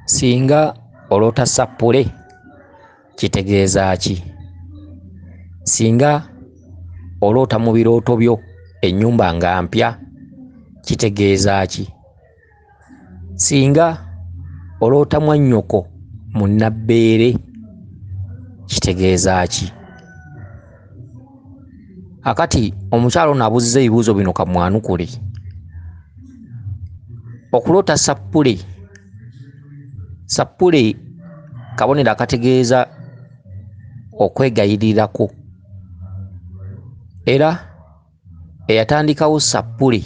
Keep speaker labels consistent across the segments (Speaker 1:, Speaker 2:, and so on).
Speaker 1: Singa oloota sappule kitegeeza ki? Singa oloota mu birooto byo ennyumba nga mpya kitegeeza ki? Singa oloota mwannyoko munnabbeere kitegeeza ki? Akati omukyala ono abuuzizza ebibuuzo bino kamwanukule. Okuloota sappule, sappule kabonero akategeeza okwegayirirako, era eyatandikawo sappule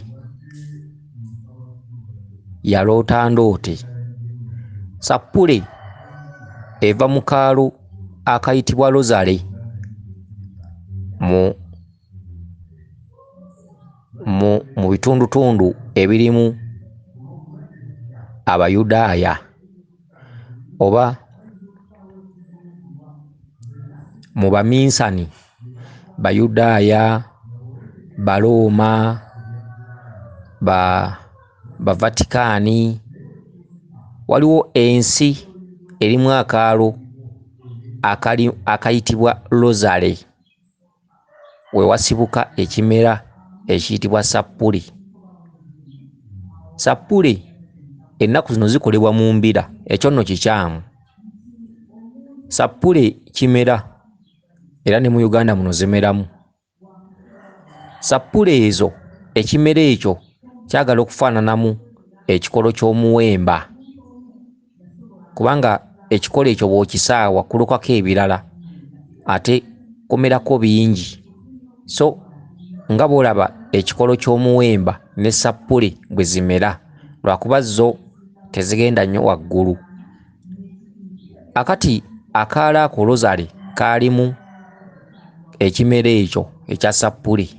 Speaker 1: yaloota ndoote. Sappule eva mu kaalo akayitibwa Lozale mu bitundutundu ebirimu Abayudaaya oba mu Baminsani, Bayudaaya, Balooma, Bavatikaani. Waliwo ensi erimu akaalo akayitibwa Lozale we wasibuka ekimera ekiyitibwa sappule. Sappule ennaku zino zikolebwa mu mbira, ekyo nno kikyamu. Sappule kimera era ne mu Uganda muno zimeramu. Sappule ezo, ekimera ekyo kyagala okufaananamu ekikolo ky'omuwemba, kubanga ekikolo ekyo bw'okisaawa kulukako ebirala ate kumerako bingi. So nga bw'olaba ekikolo ky'omuwemba ne sappule bwe zimera, lwakuba zo tezigenda nnyo waggulu. Akati akaalo ako Lozale kaalimu ekimera ekyo ekya sappule,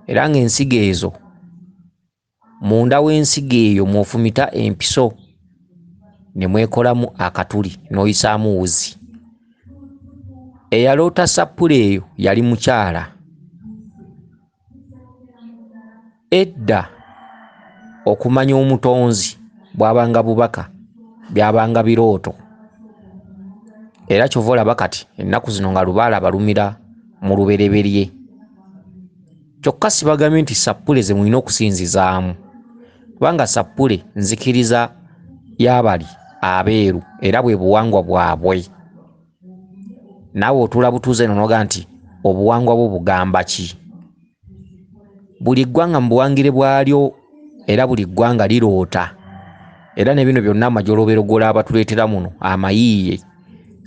Speaker 1: era ng'ensigo ezo, munda w'ensigo eyo mw'ofumita empiso ne mwekolamu akatuli n'oyisaamu wuzi. Eyaloota sappule eyo yali mukyala. Edda okumanya omutonzi bw'abanga bubaka, byabanga birooto. Era ky'ova olaba kati ennaku zino nga lubaale abalumira mu lubereberye. Kyokka sibagambye nti sappule ze mulina okusinzizaamu, kubanga sappule nzikiriza y'abali abeeru era bwe buwangwa bwabwe. Naawe otuula butuuze eno n'ogaa nti obuwangwa bwo bugamba ki? Buli ggwanga mu buwangire bwalyo era buli ggwanga liroota. Era ne bino byonna amajolobero g'olaba batuleetera muno amayiiye,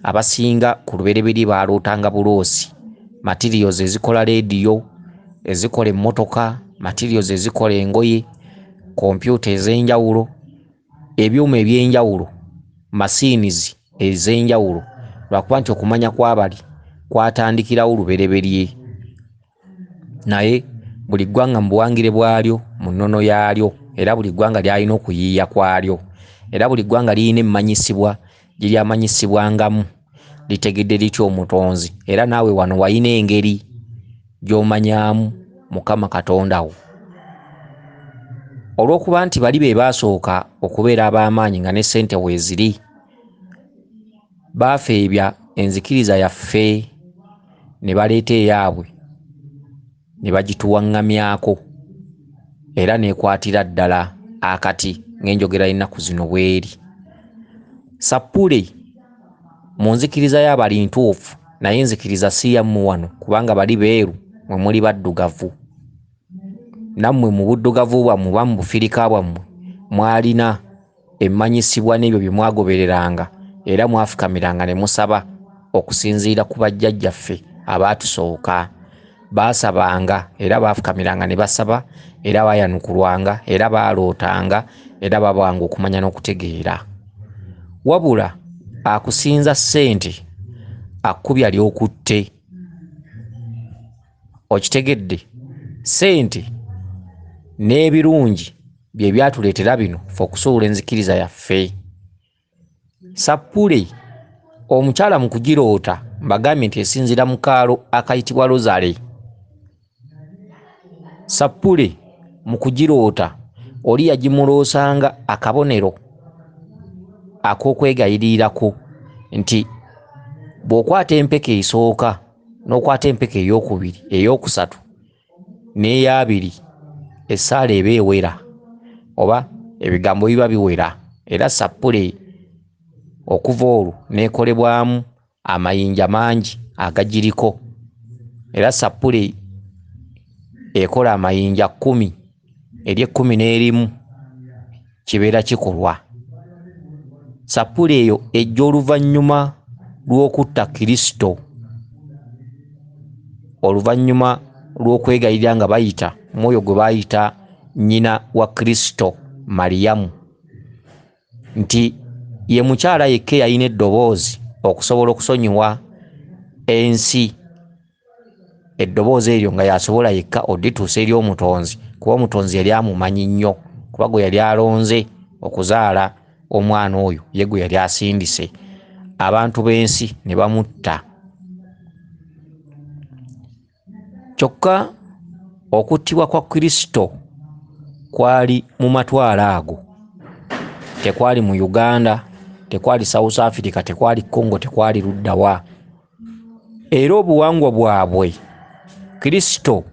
Speaker 1: abasinga ku lubereberye baalootanga buloosi. Materials ezikola leediyo, ezikola emmotoka, materials ezikola engoye, kompyuta ez'enjawulo, ebyuma eby'enjawulo, machines ez'enjawulo, lwakuba nti okumanya kw'abali kwatandikirawo lubereberye. Naye buli ggwanga mu buwangire bwalyo, mu nnono yaalyo, era buli ggwanga lyalina okuyiiya kwalyo, era buli ggwanga lirina emmanyisibwa gye lyamanyisibwangamu, litegedde litya omutonzi. Era naawe wano walina engeri gy'omanyaamu Mukama Katonda wo. Olw'okuba nti bali be baasooka okubeera ab'amaanyi nga ne ssente weeziri, baafeebya enzikiriza yaffe ne baleeta eyaabwe ne bagituwaŋŋamyako, era n'ekwatira ddala akati ng'enjogera y'ennaku zino bw'eri. Sappule mu nzikiriza y'abali ntuufu, naye nzikiriza si yammwe wano, kubanga bali beeru, mwe muli baddugavu. Nammwe mu buddugavu bwammwe oba mu bufirika bwammwe mwalina emmanyisibwa n'ebyo bye mwagobereranga, era mwafukamiranga ne musaba okusinziira ku bajjajjaffe abaatusooka. Baasabanga era baafukamiranga ne basaba, era baayanukulwanga, era baalootanga, era babanga okumanya n'okutegeera. Wabula akusinza ssente akkubya ly'okutte. Okitegedde? Ssente n'ebirungi bye byatuleetera bino ffe okusobola enzikiriza yaffe. Sappule omukyala mu kugiroota mbagambye nti esinziira mu kaalo akayitibwa Lozale. Sappule mu kugiroota oli yagimuloosanga akabonero ak'okwegayirirako nti bw'okwata empeke esooka n'okwata empeke ey'okubiri, ey'okusatu n'eyabiri, essaala eba ewera oba ebigambo biba biwera. Era sappule okuva olwo n'ekolebwamu amayinja mangi agagiriko. Era sappule ekola amayinja 10, eri 11 kibeera kikolwa. Sappule eyo ejja oluvannyuma lw'okutta Kristo, oluvannyuma lw'okwegayirira nga bayita mwoyo gwe baayita nnyina wa Kristo Mariyamu, nti ye mukyala yekka eyalina eddoboozi okusobola okusonyiwa ensi. Eddoboozi eryo nga yasobola yekka oddituusa eri Omutonzi, kuba Omutonzi yali amumanyi nnyo, kuba gwe yali alonze okuzaala omwana oyo ye gwe yali asindise. Abantu b'ensi ne bamutta. Kyokka okuttibwa kwa Kristo kwali mu matwale ago, tekwali mu Uganda, tekwali South Africa, tekwali Congo, tekwali luddawa. Era obuwangwa bwabwe Kristo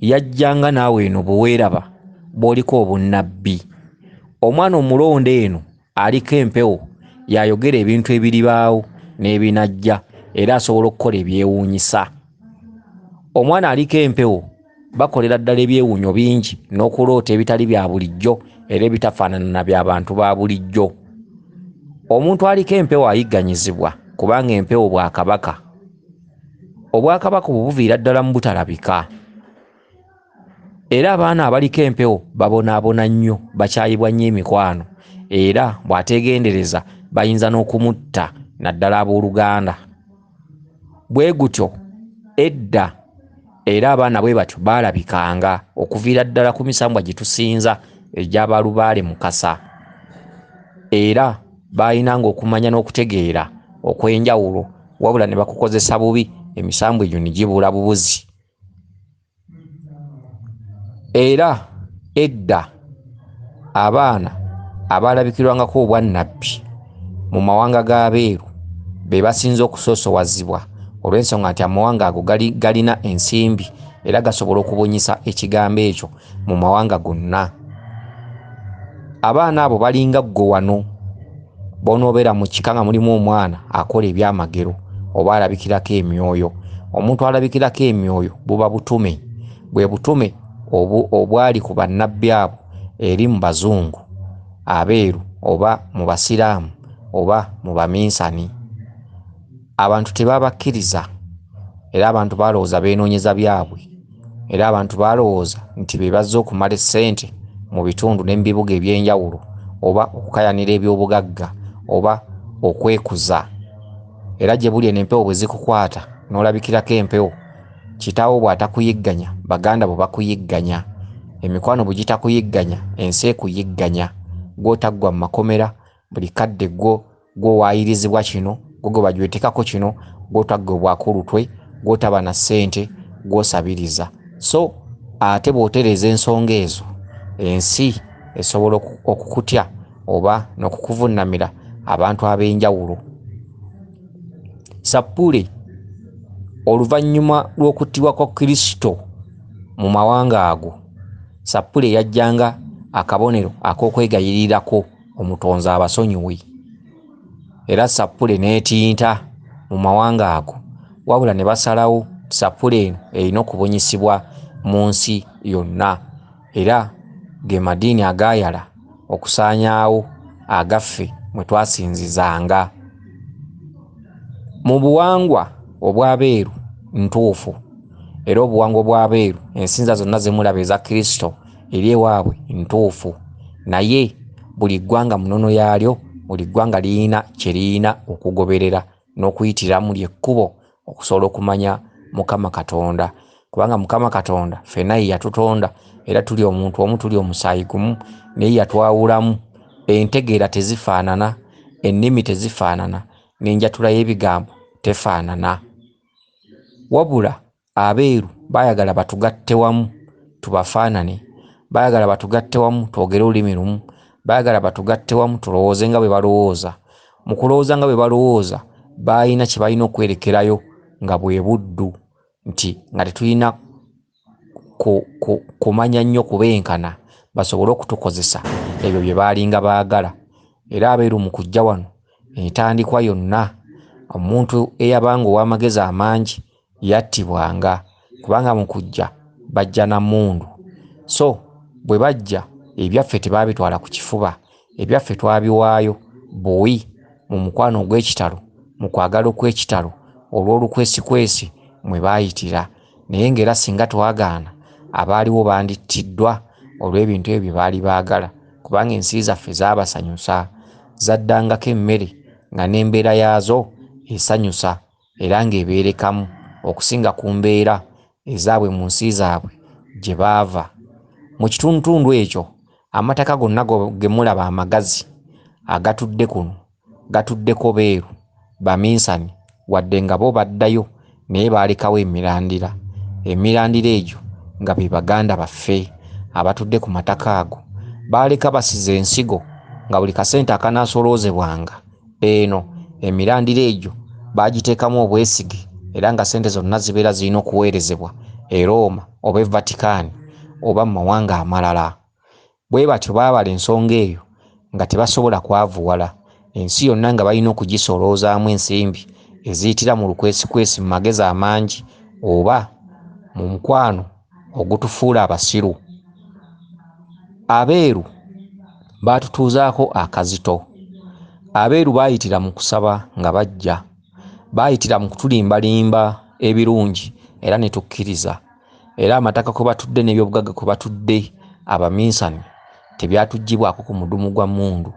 Speaker 1: yajjanga naawe eno bwe weeraba bw'oliko obunnabbi. Omwana omulonde eno aliko empewo y'ayogera ebintu ebiribaawo n'ebinajja, era asobola okukola ebyewuunyisa. Omwana aliko empewo bakolera ddala ebyewuunyo bingi n'okuloota ebitali bya bulijjo era ebitafaanana na bya bantu ba bulijjo. Omuntu aliko empewo ayigganyizibwa kubanga empewo bwakabaka. Obwakabaka obwo buviira ddala mu butalabika. Era abaana abaliko empewo babonaabona nnyo, bakyayibwa nnyo emikwano, era bw'ateegendereza bayinza n'okumutta, naddala abooluganda. Bwe gutyo edda era abaana bwe batyo baalabikanga okuviira ddala ku misambwa gye tusinza egy'abalubaale Mukasa. Era baalinanga okumanya n'okutegeera okw'enjawulo, wabula ne bakukozesa bubi, emisambwa egyo ne gibula bubuzi. Era edda abaana abaalabikirwangako obwannabbi mu mawanga g'abeeru be basinze okusoosowazibwa, olw'ensonga nti amawanga ago galina ensimbi era gasobola okubunyisa ekigambo ekyo mu mawanga gonna. Abaana abo balinga ggwe wano bw'onoobeera mu kika nga mulimu omwana akola ebyamagero oba alabikirako emyoyo. Omuntu alabikirako emyoyo buba butume, bwe butume obwali ku bannabbi abo eri mu bazungu abeeru oba mu basiraamu oba mu baminsani. Abantu tebabakkiriza, era abantu balowooza beenoonyeza byabwe, era abantu balowooza nti be bazze okumala essente mu bitundu ne mu bibuga eby'enjawulo, oba okukayanira eby'obugagga oba okwekuza. Era gye buli eno empewo bwe zikukwata n'olabikirako empewo, kitaawo bw'atakuyigganya, baganda bo bakuyigganya, emikwano bwe gitakuyigganya, ensi ekuyigganya. Gw'otaggwa mu makomera, buli kadde gw'owaayirizibwa kino, gwe gwe bajwetekako kino, gw'otaggwebwako lutwe, gw'otaba na ssente, gw'osabiriza. So ate bw'otereeza ensonga ezo, ensi esobola okukutya oba n'okukuvunnamira abantu ab'enjawulo. Sappule oluvannyuma lw'okuttibwa kwa Kristo mu mawanga ago, sappule yajjanga akabonero ak'okwegayirirako Omutonzi abasonyiwe. Era sappule n'etinta mu mawanga ago, wabula ne basalawo sappule eno erina okubunyisibwa mu nsi yonna. Era ge madiini agaayala okusaanyaawo agaffe mwe twasinzizanga. Mu buwangwa obw'abeeru ntuufu, era obuwangwa bw'abeeru ensinza zonna ze mulaba eza Kristo eri ewaabwe ntuufu, naye buli ggwanga mu nnono yaalyo, buli ggwanga lirina kye lirina okugoberera n'okuyitiramu ly'ekkubo okusobola okumanya Mukama Katonda. Kubanga Mukama Katonda ffenna ye yatutonda, era tuli omuntu omu, tuli omusaayi gumu, naye yatwawulamu. Entegeera tezifaanana, ennimi tezifaanana, n'enjatula y'ebigambo tefaanana. Wabula abeeru baayagala batugatte wamu tubafaanane, baayagala batugatte wamu twogere olulimi lumu, baayagala batugatte wamu tulowooze nga bwe balowooza. Mu kulowooza nga bwe balowooza, baalina kye balina okwerekerayo nga bwe buddu, nti nga tetulina kumanya nnyo kubenkana basobole okutukozesa ebyo bye baalinga baagala. Era abeeru mu kujja wano entandikwa yonna, omuntu eyabanga ow'amagezi amangi yattibwanga, kubanga mu kujja bajja na mmundu. So bwe bajja ebyaffe tebaabitwala ku kifuba, ebyaffe twabiwaayo buwi mu mukwano ogw'ekitalo, mu kwagala okw'ekitalo, olw'olukwesikwesi mwe baayitira. Naye ng'era singa twagaana, abaaliwo bandittiddwa olw'ebintu ebyo bye baali baagala, kubanga ensi zaffe zaabasanyusa, zaddangako emmere nga n'embeera yaazo esanyusa era ng'ebeerekamu okusinga ku mbeera ezaabwe mu nsi zaabwe gye baava. Mu kitundutundu ekyo amataka gonna ge mulaba amagazi agatudde kuno gatuddeko beeru baminsani, wadde nga bo baddayo naye baalekawo emirandira. Emirandira egyo nga be baganda baffe abatudde ku mataka ago, baaleka basize ensigo nga buli kasente akanaasoloozebwanga eno emirandira egyo baagiteekamu obwesige, era nga ssente zonna zibeera zirina okuweerezebwa e Roma oba e Vatican oba mu mawanga amalala. Bwe batyo baabala ensonga eyo nga tebasobola kwavuwala, ensi yonna nga balina okugisoloozaamu ensimbi eziyitira mu lukwesikwesi mu magezi amangi oba mu mukwano ogutufuula abasiru. Abeeru baatutuuzaako akazito. Abeeru baayitira mu kusaba nga bajja, baayitira mu kutulimbalimba ebirungi era ne tukkiriza. Era amataka kwe batudde n'ebyobugagga kwe batudde abaminsani tebyatuggyibwako ku mudumu gwa mmundu.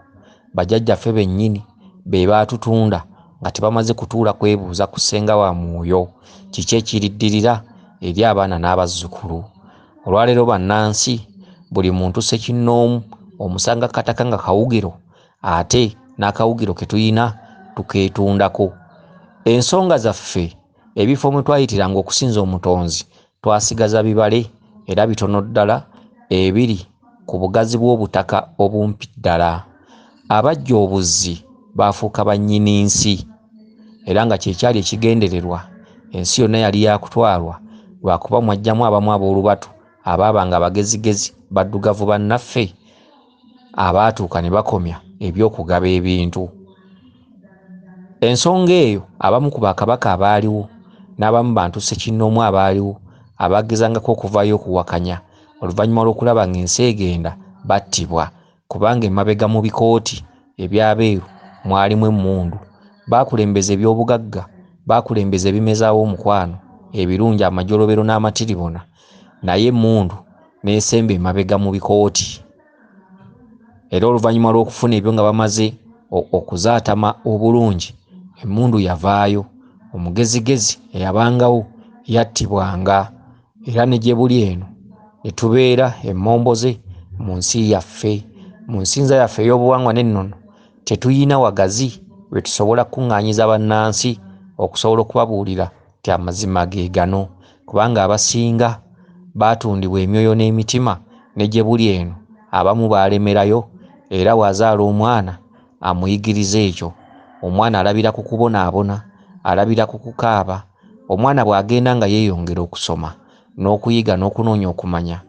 Speaker 1: Bajjajjaffe bennyini be baatutunda nga tebamaze kutuula kwebuuza ku ssenga wa mwoyo kiki ekiriddirira eri abaana n'abazzukulu. Olwaleero bannansi buli muntu ssekinnoomu omusanga kataka nga kawugiro, ate n'akawugiro ke tuyina tukeetundako. Ensonga zaffe ebifo mwe twayitiranga okusinza omutonzi twasigaza bibale era bitono ddala ebiri ku bugazi bw'obutaka obumpi ddala. Abajja obuzzi baafuuka bannyini nsi, era nga kye kyali ekigendererwa. Ensi yonna yali yakutwalwa lwakuba mwajjamu abamu ab'olubatu abaabanga abagezigezi baddugavu bannaffe abaatuuka ne bakomya eby'okugaba ebintu. Ensonga eyo abamu ku bakabaka abaaliwo n'abamu bantu ssekinnoomu abaaliwo abagezangako okuvaayo okuwakanya oluvannyuma lw'okulaba ng'ensi egenda battibwa, kubanga emabega mu bikooti eby'abeeru mwalimu emmundu. Baakulembeza ebyobugagga, baakulembeza ebimezaawo omukwano, ebirungi, amajolobero n'amatiribona, naye emmundu n'esemba emabega mu bikooti. Era oluvannyuma lw'okufuna ebyo nga bamaze okuzaatama obulungi, emmundu yavaayo. Omugezigezi eyabangawo yattibwanga, era ne gye buli eno ne tubeera emmomboze mu nsi yaffe. Mu nsinza yaffe ey'obuwangwa n'ennono tetuyina wagazi we tusobola kukuŋŋaanyiza bannansi okusobola okubabuulira nti amazima ge gano, kubanga abasinga baatundibwa emyoyo n'emitima ne gye buli eno abamu baalemerayo. Era bw'azaala omwana amuyigiriza ekyo. Omwana alabira ku kubonaabona, alabira ku kukaaba. Omwana bw'agenda nga yeeyongera okusoma n'okuyiga n'okunoonya okumanya,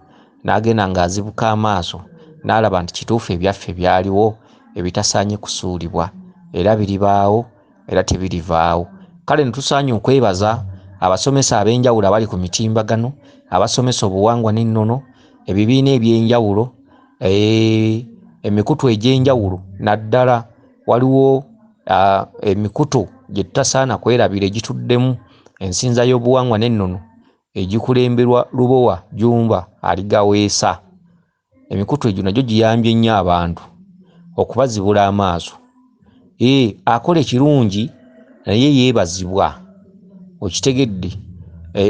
Speaker 1: n'agenda ng'azibuka amaaso n'alaba nti kituufu ebyaffe byaliwo ebitasaanye kusuulibwa, era biribaawo era tebirivaawo. Kale ne tusaanye okwebaza abasomesa ab'enjawulo abali ku mitimbagano, abasomesa obuwangwa n'ennono, ebibiina eby'enjawulo, emikutu egy'enjawulo, naddala waliwo emikutu gye tutasaana kwerabira egituddemu ensinza y'obuwangwa n'ennono egikulemberwa Lubowa Jumba Aligaweesa. Emikutu egyo nagyo giyambye nnyo abantu okubazibula amaaso. Akola ekirungi naye yeebazibwa, okitegedde.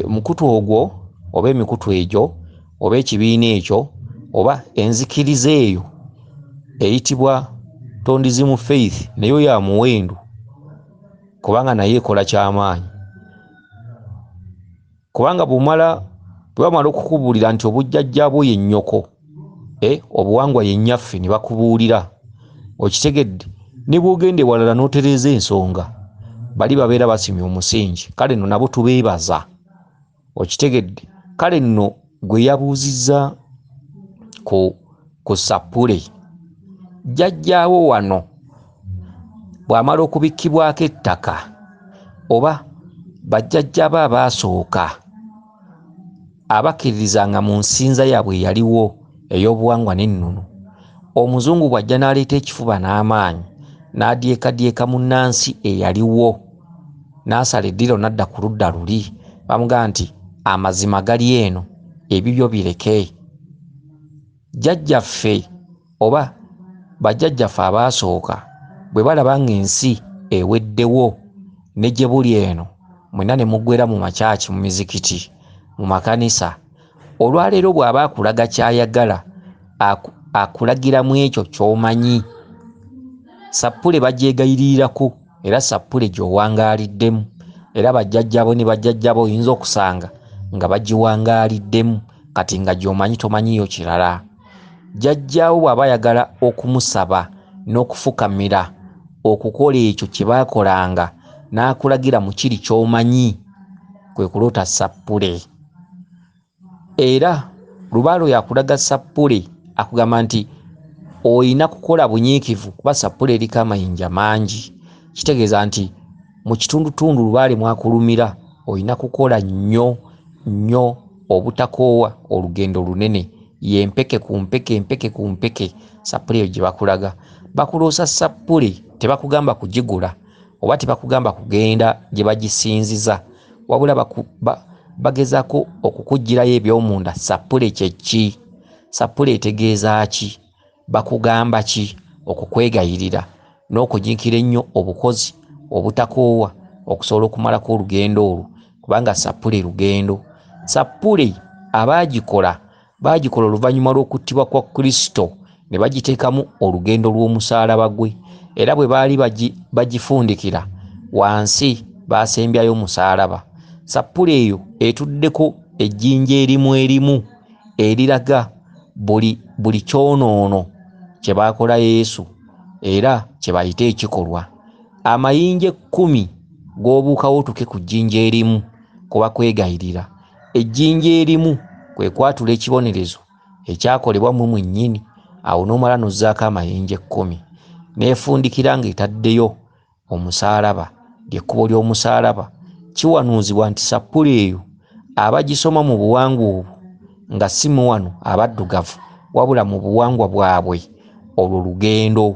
Speaker 1: Omukutu ogwo oba emikutu egyo oba ekibiina ekyo oba enzikiriza eyo eyitibwa Tondism Faith nayo ya muwendo, kubanga naye ekola kyamaanyi. Kubanga bwe bamala okukubuulira nti obujjajja bwo ye nnyoko, obuwangwa ye nnyaffe, ne bakubuulira, okitegedde. Ne bw'ogenda ewalala n'otereeza ensonga, bali babeera basimye omusingi. Kale nno nabo tubeebaza, okitegedde. Kale nno gwe yabuuzizza ku sappule, jjajjaawo wano bw'amala okubikkibwako ettaka oba bajjajja be abaasooka abakkiririzanga mu nsinza yaabwe eyaliwo ey'obuwangwa n'ennono, omuzungu bw'ajja n'aleeta ekifuba n'amaanyi n'adyekadyeka munnansi eyaliwo n'asala eddiro n'adda ku ludda luli, bamugamba nti amazima gali eno, ebibyo bireke. Jjajjaffe oba bajjajjaffe abaasooka bwe balaba ng'ensi eweddewo ne gye buli eno, mwenna ne muggwera mu makyaki, mu mizikiti, mu makanisa, olwaleero bw'aba akulaga ky'ayagala, akulagiramu ekyo ky'omanyi. Sappule bagyegayirirako era sappule gy'owangaaliddemu, era bajjajjabo ne bajjajjabo oyinza okusanga nga bagiwangaaliddemu, kati nga gy'omanyi tomanyiyo kirala. Jjajjaawo bw'aba ayagala okumusaba n'okufukamira okukola ekyo kye baakolanga, n'akulagira mu kiri ky'omanyi, kwe kuloota sappule. Era lubaale oyo akulaga sappule akugamba nti olina kukola bunyiikivu kuba sappule eriko amayinja mangi. Kitegeeza nti mu kitundutundu lubaale mwakulumira olina kukola nnyo nnyo obutakoowa, olugendo lunene, ye mpeke ku mpeke, mpeke ku mpeke. Sappule eyo gye bakulaga. Bakuloosa sappule, tebakugamba kugigula oba tebakugamba kugenda gye bagisinziza, wabula bagezaako okukuggyirayo eby'omunda. Sappule kye ki? Sappule etegeeza ki? Bakugamba ki? Okukwegayirira n'okunyiikira ennyo obukozi obutakoowa okusobola okumalako olugendo olwo, kubanga sappule lugendo. Sappule abaagikola baagikola oluvannyuma lw'okuttibwa kwa Kristo ne bagiteekamu olugendo lw'omusaalaba gwe, era bwe baali bagifundikira wansi baasembyayo omusaalaba. Sappule eyo etuddeko ejjinja erimu erimu eriraga buli kyonoono kye baakola Yesu, era kye bayita ekikolwa. Amayinja 10 g'obuukawo otuuke ku jjinja erimu kuba kwegayirira. Ejjinja erimu kwe kwatula ekibonerezo ekyakolebwa mmwe mwennyini, awo n'omala n'ozzaako amayinja 10. N'efundikira ng'etaddeyo omusaalaba, ly'ekkubo ly'omusaalaba. Kiwanuuzibwa nti sappule eyo abagisoma mu buwangwa obwo, nga si mu wano abaddugavu, wabula mu buwangwa bwabwe, olwo lugendo,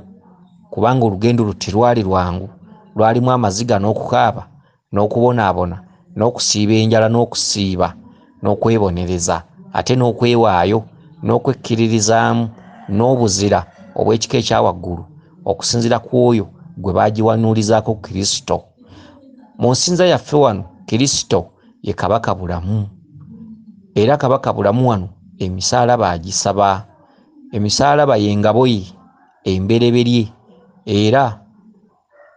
Speaker 1: kubanga olugendo olwo terwali lwangu, lwalimu amaziga n'okukaaba n'okubonaabona n'okusiiba enjala n'okusiiba n'okwebonereza, ate n'okwewaayo n'okwekkiririzaamu n'obuzira obw'ekika ekya waggulu okusinziira ku oyo gwe baagiwanuulizaako Kristo. Mu nsinza yaffe wano Kristo ye Kabaka Bulamu, era Kabaka Bulamu wano emisaalaba agisaba. Emisaalaba ye ngabo ye embereberye, era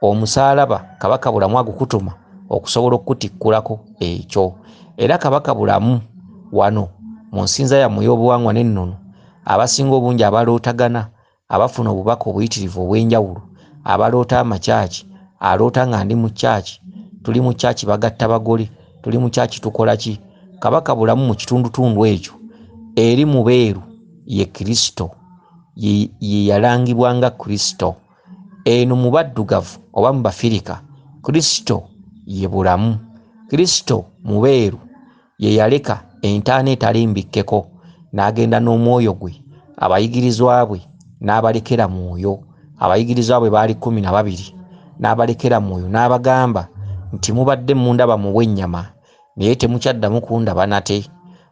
Speaker 1: omusaalaba Kabaka Bulamu agukutuma okusobola okukutikkulako ekyo. Era Kabaka Bulamu wano mu nsinza yammwe ey'obuwangwa n'ennono, abasinga obungi abalootagana, abafuna obubaka obuyitirivu obw'enjawulo, abaloota amakyaki, aloota nga ndi mu kyaki, tuli mu kyaki bagatta bagole, tuli mu kyaki tukola ki? Kabaka Bulamu mu kitundutundu ekyo eri mu beeru ye Kristo, ye yalangibwa nga Kristo. Eno mu baddugavu oba mu Bafirika, Kristo ye bulamu. Kristo mu beeru ye yaleka entaana etali mbikkeko n'agenda n'omwoyo gwe, abayigirizwa bwe n'abalekera mwoyo. Abayigirizwa bwe baali 12 n'abalekera mwoyo, n'abagamba nti mubadde mundaba mu bw'ennyama, naye temukyaddamu kundaba nate,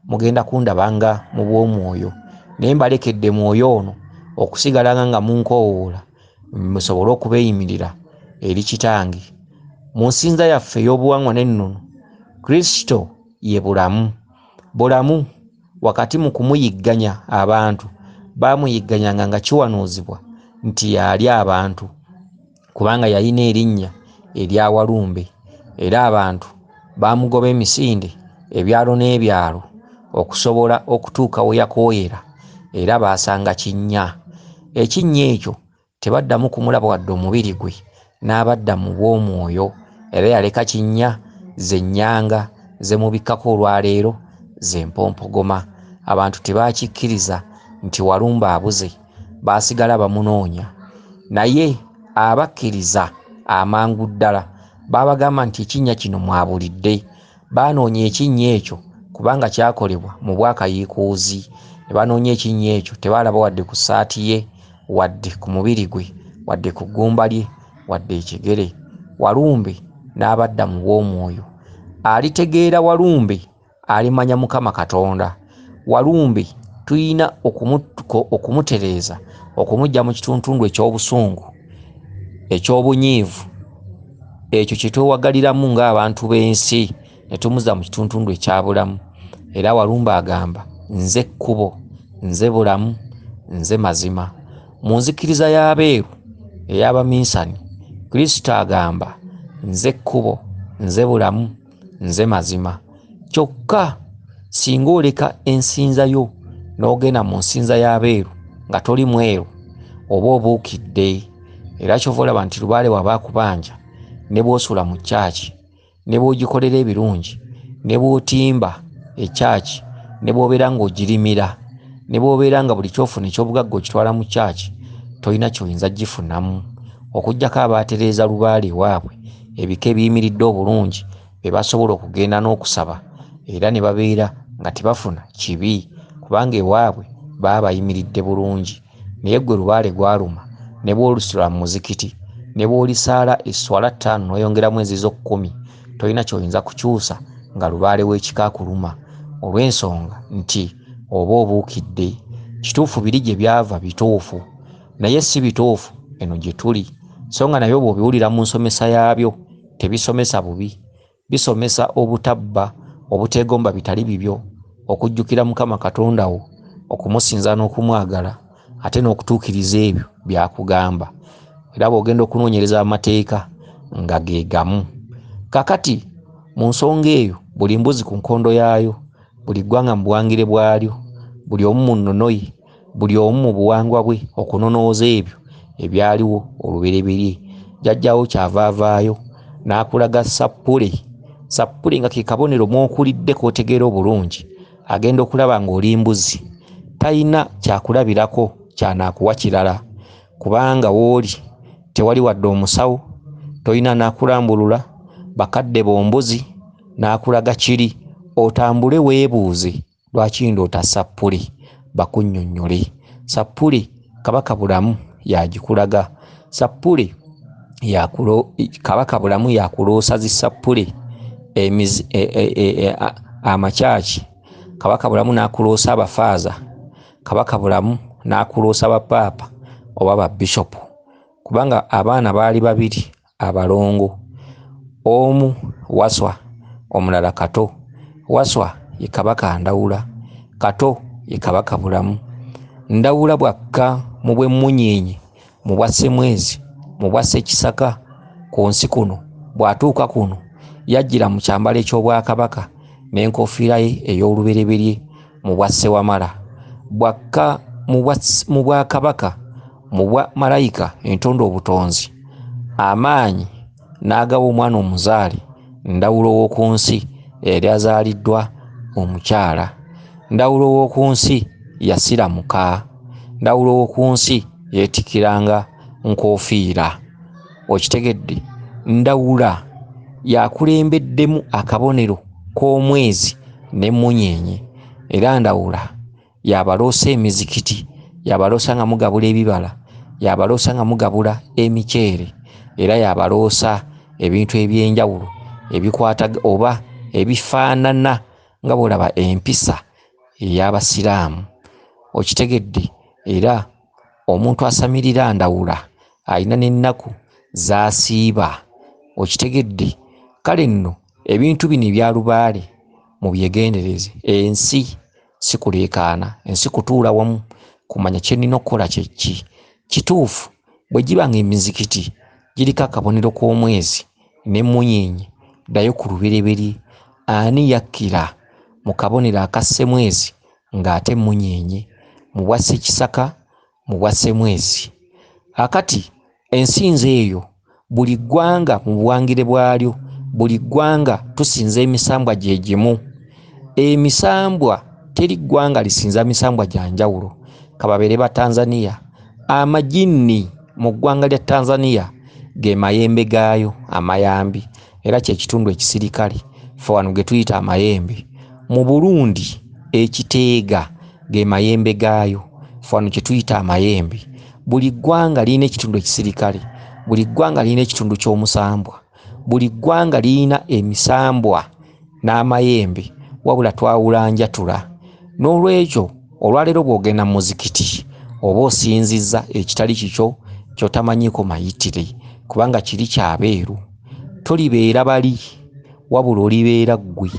Speaker 1: mugenda kundabanga mu bw'omwoyo. Naye mbalekedde mwoyo ono okusigalanga nga munkoowoola, musobole okubeeyimirira eri Kitange. Mu nsinza yaffe ey'obuwangwa n'ennono, Kristo ye bulamu. Bulamu wakati mu kumuyigganya abantu, baamuyigganyanga nga kiwanuuzibwa nti y'alya abantu, kubanga yalina erinnya erya Walumbe, era abantu baamugoba emisinde ebyalo n'ebyalo okusobola okutuuka we yakooyera, era baasanga kinnya. Ekinnya ekyo Tebaddamu kumulaba wadde omubiri gwe, n'abadda mu bw'omwoyo. Era yaleka kinnya, ze nnyanga ze mubikkako olwaleero, ze mpompogoma. Abantu tebakikkiriza nti Walumbe abuze, baasigala bamunoonya. Naye abakkiriza amangu ddala baabagamba nti ekinnya kino mwabulidde. Baanoonya ekinnya ekyo kubanga kyakolebwa mu bwakayiikuuzi. Ne banoonya ekinnya ekyo, tebaalaba wadde ku ssaati ye, wadde ku mubiri gwe, wadde ku ggumba lye, wadde ekigere. Walumbe n'abadda mu bw'omwoyo. Alitegeera Walumbe alimanya Mukama Katonda. Walumbe tulina okumutereeza, okumuggya mu kituntundu eky'obusungu, eky'obunyiivu, ekyo kye twewagaliramu ng'abantu b'ensi, ne tumuzza mu kituntundu ekyabulamu. Era Walumbe agamba, nze kkubo, nze bulamu, nze mazima. Mu nzikiriza y'abeeru ey'abaminsani, Kristo agamba, nze kkubo, nze bulamu, nze mazima. Kyokka singa oleka ensinza yo n'ogenda mu nsinza y'abeeru nga toli mweru, oba obuukidde. Era ky'ova olaba nti lubaale waba akubanja, ne bw'osula mu kyaki, ne bw'ogikolera ebirungi, ne bw'otimba ekyaki, ne bw'obeera ng'ogirimira, ne bw'obeera nga buli ky'ofuna eky'obugagga okitwala mu kyaki, tolina ky'oyinza gifunamu. Okuggyako abaatereeza lubaale waabwe, ebika ebiyimiridde obulungi be basobola okugenda n'okusaba, era ne babeera nga tebafuna kibi, kubanga ewaabwe baba bayimiridde bulungi. Naye ggwe lubaale gwaluma, ne bw'olusula mu muzikiti, ne bw'olisaala esswala 5 n'oyongeramu ezizo 10, tolina ky'oyinza kukyusa nga lubaale w'ekika akuluma, olw'ensonga nti oba obuukidde. Kituufu biri gye byava bituufu, naye si bituufu eno gye tuli. So nga nabyo bw'obiwulira mu nsomesa yaabyo tebisomesa bubi, bisomesa obutabba, obuteegomba bitali bibyo, okujjukira Mukama Katonda wo, okumusinza n'okumwagala, ate n'okutuukiriza ebyo by'akugamba. Era bw'ogenda okunoonyereza amateeka nga ge gamu. Kaakati mu nsonga eyo, buli mbuzi ku nkondo yaayo, buli ggwanga mu buwangire bwalyo, buli omu mu nnono ye, buli omu mu buwangwa bwe okunonooza ebyo ebyaliwo olubereberye. Jjajjaawo kyava avaayo n'akulaga sappule. Sappule nga ke kabonero mw'okulidde k'otegeera obulungi. Agenda okulaba ng'oli mbuzi, talina kyakulabirako ky'anaakuwa kirala, kubanga w'oli tewali wadde omusawo, tolina n'akulambulula, bakadde bombuzi n'akulaga kiri, otambule weebuuze lwaki ndoota sappule, bakunnyonnyole. Sappule Kabaka Bulamu yagikulaga. Sappule Kabaka Bulamu yakuloosa zi sappule amakyaki. Kabaka Bulamu n'akuloosa abafaaza. Kabaka Bulamu n'akuloosa bapaapa oba babishopu, kubanga abaana baali babiri abalongo, omu Waswa omulala Kato. Waswa ye Kabaka Ndawula, Kato ye Kabaka Bulamu. Ndawula bw'akka mu bw'emmunyeenye, mu bwa Ssemwezi, mu bwa Ssekisaka ku nsi kuno, bw'atuuka kuno yajjira mu kyambalo eky'obwakabaka n'enkofiira ye ey'olubereberye mu bwa Ssewamala. Bw'akka mu bwakabaka, mu bwa malayika entonda obutonzi, amaanyi n'agawa omwana omuzaale Ndawula ow'oku nsi eyali azaaliddwa omukyala. Ndawula ow'oku nsi yasiramuka. Ndawula ow'oku nsi yeetikkiranga nkofiira. Okitegedde? Ndawula yakulembeddemu akabonero k'omwezi n'emmunyeenye. Era Ndawula yabaloosa emizikiti, yabaloosa nga mugabula ebibala, yabaloosa nga mugabula emiceere, era yabaloosa ebintu eby'enjawulo ebikwata oba ebifaanana nga bw'olaba empisa ey'Abasiraamu. Okitegedde? Era omuntu asamirira Ndawula alina n'ennaku z'asiiba. Okitegedde? Kale nno ebintu bino ebya lubaale mubyegendereze. Ensi si kuleekaana, ensi kutuula wamu kumanya kye nnina okukola kye ki. Kituufu bwe giba ng'emizikiti giriko akabonero k'omwezi n'emmunyeenye, ddayo ku lubereberye. Ani yakkira mu kabonero aka Ssemwezi ng'ate emmunyeenye, mu bwa Ssekisaka, mu bwa Ssemwezi? Akati ensinza eyo buli ggwanga mu buwangire bwalyo, buli ggwanga tusinza emisambwa gye gimu. Emisambwa teri ggwanga lisinza misambwa gya njawulo, kababeere ba Tanzania. Amajinni mu ggwanga lya Tanzania ge mayembe gaayo amayambi, era kye kitundu ekisirikale ffe wano ge tuyita amayembe. Mu Burundi ekiteega ge mayembe gaayo, ffe wano kye tuyita amayembe. Buli ggwanga lirina ekitundu ekisirikale, buli ggwanga lirina ekitundu ky'omusambwa, buli ggwanga lirina emisambwa n'amayembe, wabula twawula njatula. N'olwekyo olwaleero bw'ogenda mu muzikiti oba osinzizza ekitali kikyo ky'otamanyiiko mayitire, kubanga kiri kyabeeru. Tolibeera bali, wabula olibeera ggwe.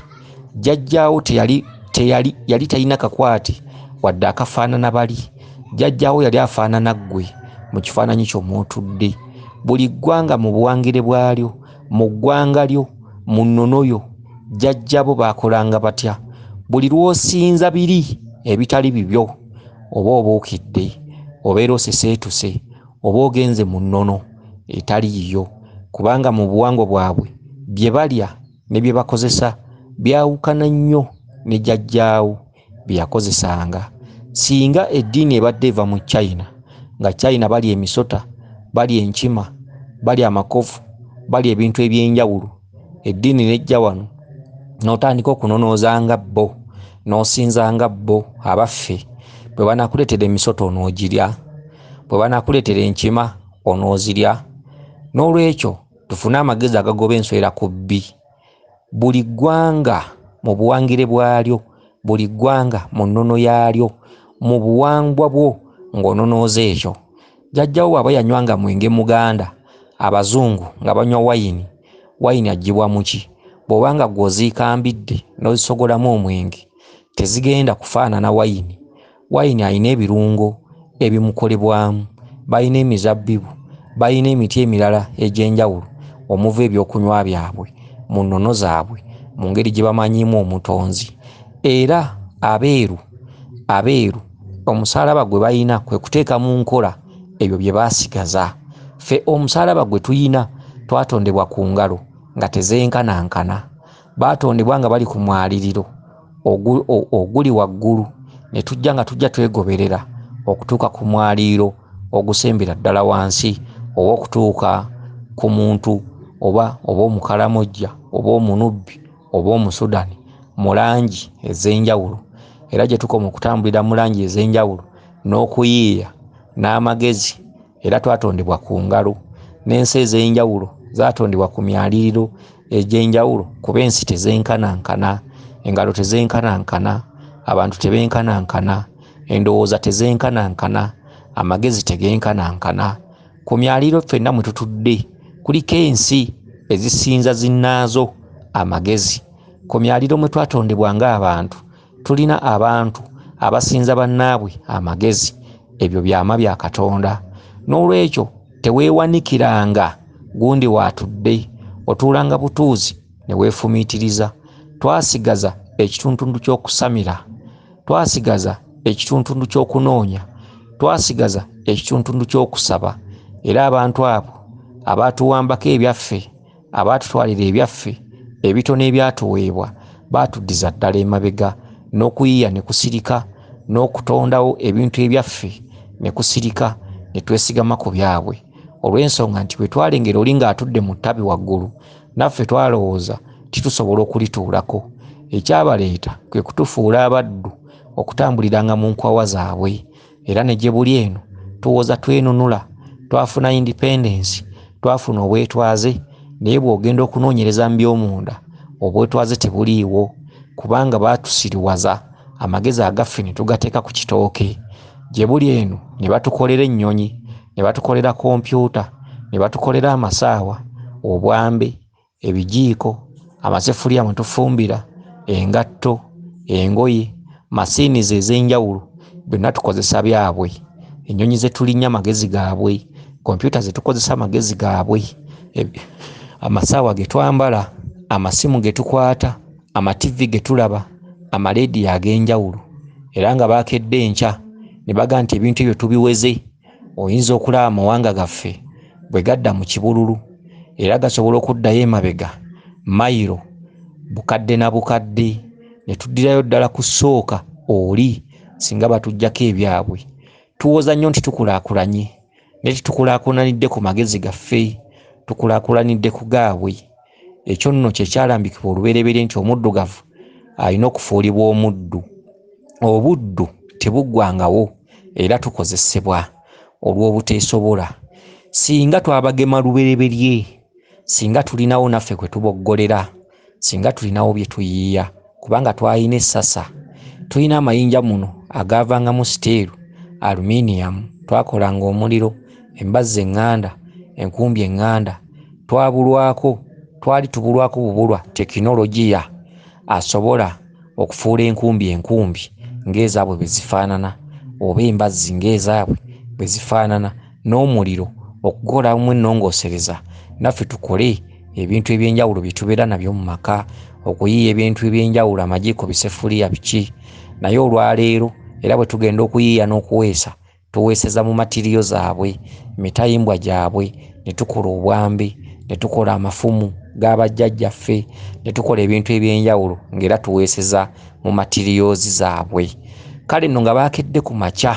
Speaker 1: Jjajjaawo teyali yali talina kakwate wadde akafaanana bali. Jjajjaawo yali afaanana ggwe mu kifaananyi kyo mw'otudde. Buli ggwanga mu buwangire bwalyo, mu ggwanga lyo, mu nnono yo, jjajjabo baakolanga batya? Buli lw'osinza biri ebitali bibyo oba obuukidde, obeera oseseetuse, oba ogenze mu nnono etali yiyo, kubanga mu buwangwa bwabwe bye balya ne bye bakozesa byawukana nnyo ne jjajjaawo bye yakozesanga. Singa eddiini ebadde eva mu China, nga China balya emisota, balya enkima, balya amakovu, balya ebintu eby'enjawulo, eddiini n'ejja wano n'otandika okunonooza nga bo, n'osinza nga bo abaffe. Bwe banaakuleetera emisota onoogirya, bwe banaakuleetera enkima onoozirya. N'olwekyo tufune amagezi agagoba enswera ku bbi. Buli ggwanga mu buwangire bwalyo, buli ggwanga mu nnono yaalyo, mu buwangwa bwo ng'ononooza ekyo. Jjajjawo bw'aba yanywanga mwenge muganda, abazungu nga banywa wayini, wayini aggyibwa mu ki? Bw'obanga ggwe oziikambidde n'ozisogolamu omwenge, tezigenda kufaanana wayini. Wayini alina ebirungo ebimukolebwamu, balina emizabbibu, balina emiti emirala egy'enjawulo omuva ebyokunywa byabwe mu nnono zaabwe, mu ngeri gye bamanyiimu omutonzi. Era abeeru omusaalaba gwe balina kwe kuteeka mu nkola ebyo bye baasigaza. Ffe omusaalaba gwe tuyina twatondebwa ku ngalo nga tezenkanankana. Baatondebwa nga bali ku mwaliriro oguli waggulu, ne tujja nga tujja twegoberera okutuuka ku mwaliriro ogusembera ddala wansi, oba okutuuka ku muntu oba omukalamojja oba omunubbi oba omusudani mu langi ez'enjawulo. Era gye tukoma okutambulira mu langi ez'enjawulo n'okuyiiya n'amagezi, era twatondebwa ku ngalo. N'ensi ez'enjawulo zaatondebwa ku myaliriro egy'enjawulo, kuba ensi tezenkanankana, engalo tezenkanankana, abantu tebenkanankana, endowooza tezenkanankana, amagezi tegenkanankana. Ku myaliriro ffenna mwe tutudde kuliko ensi ezisinza zinnaazo amagezi. Ku myaliriro mwe twatondebwa ng'abantu tulina abantu abasinza bannaabwe amagezi. Ebyo byama bya Katonda. N'olwekyo teweewanikiranga gundi waatudde, otuulanga butuuzi ne weefumiitiriza. Twasigaza ekituntundu ky'okusamira, twasigaza ekituntundu ky'okunoonya, twasigaza ekituntundu ky'okusaba. Era abantu abo abaatuwambako ebyaffe, abaatutwalira ebyaffe ebitono ebyatuweebwa, baatuddiza ddala emabega, n'okuyiiya ne kusirika, n'okutondawo ebintu ebyaffe ne kusirika, ne twesigama ku byabwe. Olw'ensonga nti bwe twalengera oli ng'atudde mu ttabi waggulu, naffe twalowooza titusobola okulituulako. Ekyabaleeta kwe kutufuula abaddu okutambuliranga mu nkwawa zaabwe. Era ne gye buli eno tuwoza twenunula, twafuna independence, twafuna obwetwaze, naye bw'ogenda okunoonyereza mu by'omunda obwetwaze tebuliiwo, kubanga baatusiriwaza amagezi agaffe ne tugateeka ku kitooke. Gye buli eno ne batukolera ennyonyi, ne batukolera kompyuta, ne batukolera amasaawa, obwambe, ebijiiko, amaseffuliya mwe tufumbira, engatto, engoye, masiinizi ez'enjawulo, byonna tukozesa byabwe. Ennyonyi ze tulinnya magezi gaabwe, kompyuta ze tukozesa magezi gaabwe, amasaawa ge twambala, amasimu ge tukwata, amativi ge tulaba, amaleediyo ag'enjawulo. Era nga baakedde enkya ne bagamba nti ebintu ebyo tubiweze, Oyinza okulaba amawanga gaffe bwe gadda mu kibululu, era gasobola okuddayo emabega mayiro bukadde na bukadde, ne tuddirayo ddala ku ssooka oli singa batuggyako ebyabwe. Tuwoza nnyo nti tukulaakulanye, naye tetukulaakulanidde ku magezi gaffe, tukulaakulanidde ku gaabwe. Ekyo nno kye kyalambikibwa olubereberye nti omuddugavu alina okufuulibwa omuddu. Obuddu tebuggwangawo era tukozesebwa olw'obuteesobola. Singa twabagema lubereberye, singa tulinawo naffe kwe tuboggolera, singa tulinawo bye tuyiiya, kubanga twalina essasa. Tulina amayinja muno agaavangamu siteeru, aluminiyamu, twakolanga omuliro, embazzi eŋŋanda, enkumbi eŋŋanda. Twabulwako, twali tubulwako bubulwa tekinologiya asobola okufuula enkumbi enkumbi ng'ezaabwe bwe zifaanana, oba embazzi ng'ezaabwe bwe zifaanana, n'omuliro okukolamu ennongoosereza, naffe tukole ebintu ebyenjawulo bye tubeera nabyo mu maka, okuyiiya ebintu ebyenjawulo, amajiiko, bisefuliya, biki. Naye olwaleero era bwe tugenda okuyiiya n'okuweesa, tuweeseza mu matiriyo zaabwe, mitayimbwa gyabwe, ne tukola obwambe, ne tukola amafumu g'abajjajjaffe, ne tukola ebintu ebyenjawulo ng'era tuweeseza mu matiriyoozi zaabwe. Kale nno nga baakedde ku makya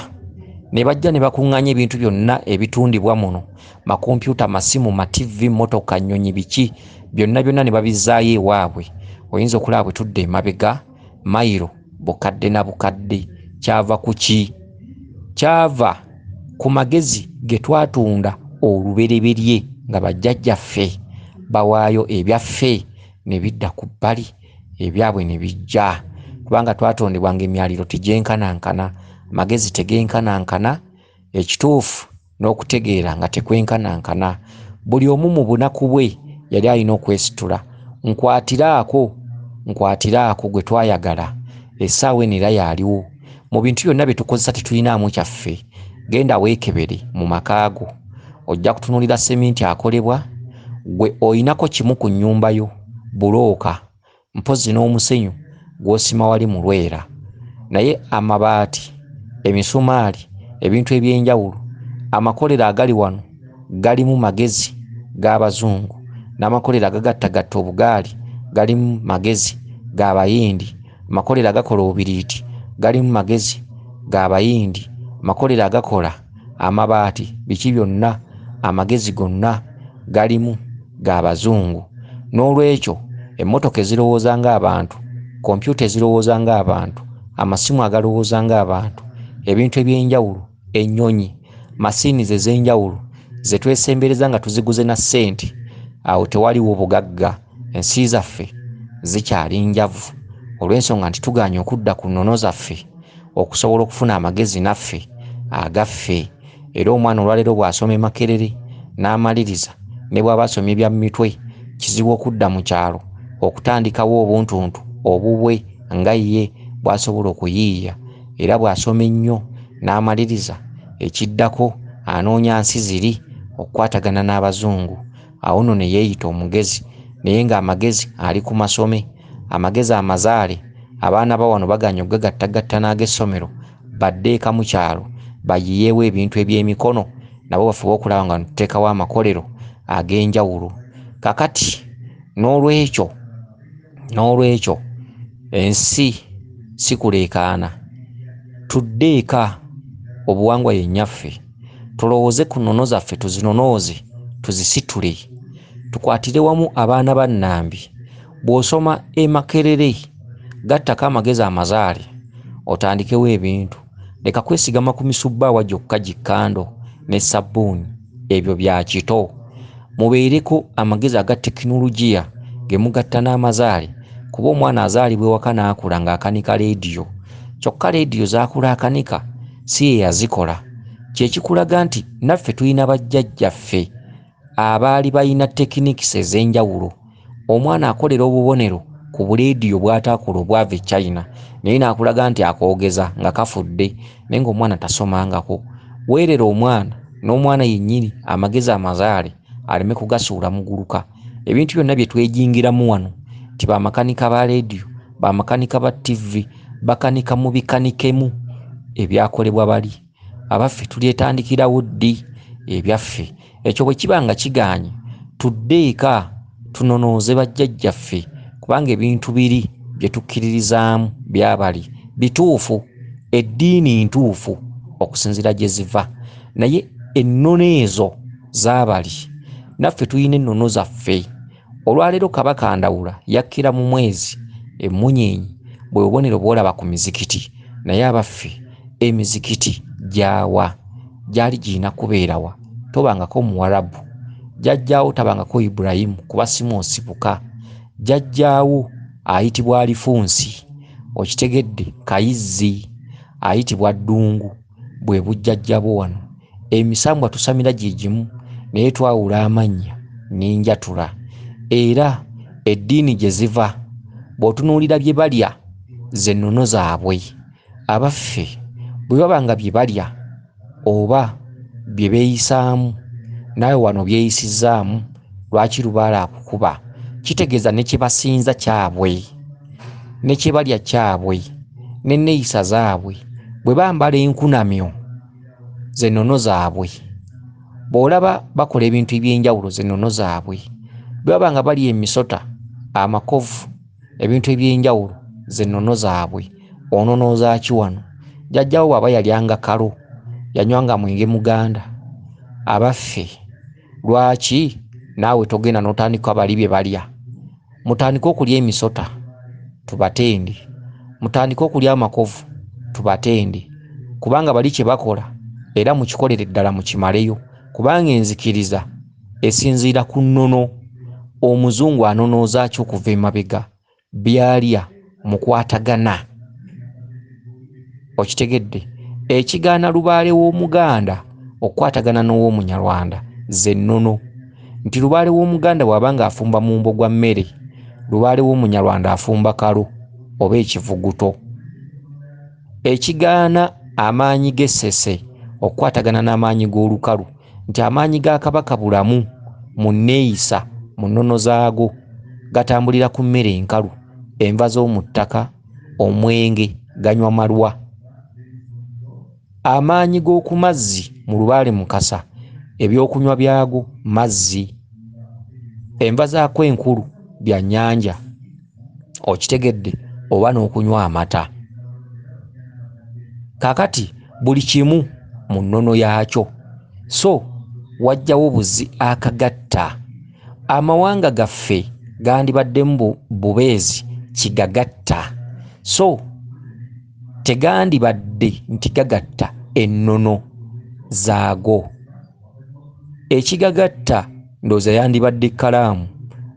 Speaker 1: ne bajja ne bakuŋŋaanya ebintu byonna ebitundibwa muno, makompyuta, masimu, ma TV, mmotoka, nnyonyi, biki byonna byonna ne babizzaayo ewaabwe. Oyinza okulaba bwe tudda emabega mayiro bukadde na bukadde. Kyava ku ki? Kyava ku magezi ge twatunda olubereberye nga bajjajjaffe bawaayo ebyaffe ne bidda ku bbali, ebyabwe ne bijja. Kubanga twatondebwa ng'emyaliro tegyenkanankana, amagezi tegenkanankana, ekituufu n'okutegeera nga tekwenkanankana. Buli omu mu bunaku bwe yali alina okwesitula. Nkwatiraako, nkwatiraako gwe twayagala, essaawa eno era y'aliwo. Mu bintu byonna bye tukozesa tetulinaamu kyaffe. Genda weekebere mu maka go, ojja kutunuulira seminti akolebwa, gwe oyinako kimu ku nnyumba yo, bulooka, mpozzi n'omusenyu gw'osima wali mu lwera. Naye amabaati, emisumaali, ebintu ebyenjawulo, amakolero agali wano galimu magezi g'abazungu, n'amakolero agagattagatta obugaali galimu magezi g'abayindi, amakolero agakola obubiriiti galimu magezi g'abayindi, amakolero agakola amabaati, biki byonna, amagezi gonna galimu g'abazungu. N'olwekyo emmotoka ezirowooza ng'abantu, kompyuta ezirowooza ng'abantu, amasimu agalowooza ng'abantu, ebintu ebyenjawulo, ennyonyi, masiini ez'enjawulo ze twesembereza nga tuziguze na ssente, awo tewaliwo bugagga. Ensi zaffe zikyali njavu olw'ensonga nti tugaanye okudda ku nnono zaffe okusobola okufuna amagezi naffe agaffe. Era omwana olwaleero bw'asoma e Makerere n'amaliriza, ne bw'aba asomye bya mitwe, kizibu okudda mu kyalo okutandikawo obuntuntu obubwe nga ye bw'asobola okuyiiya. Era bw'asoma ennyo n'amaliriza, ekiddako anoonya nsi ziri okukwatagana n'abazungu. Awo nno ne yeeyita omugezi, naye ng'amagezi ali ku masome, amagezi amazaale. Abaana ba wano bagaanye okugagattagatta n'ag'essomero, badde eka mu kyalo bayiyeewo ebintu eby'emikono, nabo bafube okulaba nga tuteekawo amakolero ag'enjawulo. Kakati n'olwekyo ensi si kuleekaana, tudde eka, obuwangwa ye nnyaffe, tulowooze ku nnono zaffe, tuzinonooze, tuzisitule, tukwatire wamu abaana ba Nnambi. Bw'osoma e Makerere, gattako amagezi amazaale, otandikewo ebintu. Leka kwesigama ku misubbaawa gyokka gikkando ne sabbuuni, ebyo bya kito. Mubeereko amagezi aga tekinologiya ge mugatta n'amazaale, kuba omwana azaalibwa ewaka n'akula ng'akanika leediyo. Kyokka leediyo z'akula akanika si ye yazikola. Kye kikulaga nti naffe tulina bajjajjaffe abaali balina tekinikisi ez'enjawulo. Omwana akolera obubonero ku buleediyo bw'ataakola obwava e China, naye n'akulaga nti akoogeza nga kafudde, naye ng'omwana tasomangako. Weerera omwana n'omwana yennyini amagezi amazaale aleme kugasuula muguluka. Ebintu byonna bye twejingiramu wano nti bamakanika ba leediyo, bamakanika ba TV, bakanika mu bikanikemu ebyakolebwa bali. Abaffe tulyetandikirawo ddi ebyaffe? Ekyo bwe kiba nga kigaanye, tudde eka tunonooze bajjajjaffe, kubanga ebintu biri bye tukkiririzaamu byabali bituufu, eddiini ntuufu okusinziira gye ziva, naye ennono ezo zaabali, naffe tulina ennono zaffe. Olwaleero Kabaka Ndawula yakkira mu mwezi, emmunyeenye bwe bubonero bw'olaba ku mizikiti, naye abaffe emizikiti gyawa? Gyali girina kubeerawa? Tobangako Muwarabu, jjajjaawo tabangako Ibulayimu kuba si mw'osibuka, jjajjaawo ayitibwa Alifunsi, okitegedde, Kayizzi ayitibwa Ddungu, bwe bujjajja bwo wano. Emisambwa tusamira gye gimu, naye twawula amannya n'enjatula. Era eddiini gye ziva, bw'otunuulira bye balya ze nnono zaabwe. Abaffe bwe baba nga bye balya oba bye beeyisaamu, naawe wano byeyisizzaamu, lwaki lubaale akukuba? Kitegeeza ne kye basinza kyabwe, ne kye balya kyabwe, n'enneeyisa zaabwe. Bwe bambala enkunamyo ze nnono zaabwe, bw'olaba bakola ebintu eby'enjawulo ze nnono zaabwe, bwe baba nga balya emisota, amakovu, ebintu eby'enjawulo ze nnono zaabwe, ononooza ki wano? Jjajjaawo bw'aba yalyanga kalo, yanywanga mwenge muganda, abaffe lwaki naawe togenda n'otandika bali bye balya? Mutandike okulya emisota tubatende, mutandike okulya amakovu tubatende, kubanga bali kye bakola era mukikolere ddala mukimaleyo, kubanga enzikiriza esinziira ku nnono. Omuzungu anonooza ki okuva emabega? Byalya mukwatagana. Okitegedde? Ekigaana lubaale w'Omuganda okukwatagana n'ow'Omunyarwanda ze nnono. Nti lubaale w'Omuganda bw'aba ng'afumba mumbo gwa mmere, lubaale w'Omunyarwanda afumba kalo oba ekivuguto. Ekigaana amaanyi g'essese okukwatagana n'amaanyi g'olukalu, nti amaanyi ga Kabaka Bulamu mu nneeyisa mu nnono zaago gatambulira ku mmere enkalu, enva z'omu ttaka, omwenge ganywa malwa. Amaanyi g'oku mazzi mu lubaale Mukasa, ebyokunywa byago mazzi, enva zaako enkulu byannyanja, okitegedde, oba n'okunywa amata. Kaakati buli kimu mu nnono yaakyo. So wajjawo buzi akagatta. Amawanga gaffe gandibaddemu bubeezi kigagatta, so tegandibadde nti gagatta ennono zaago. Ekigagatta ndowooza yandibadde kkalaamu,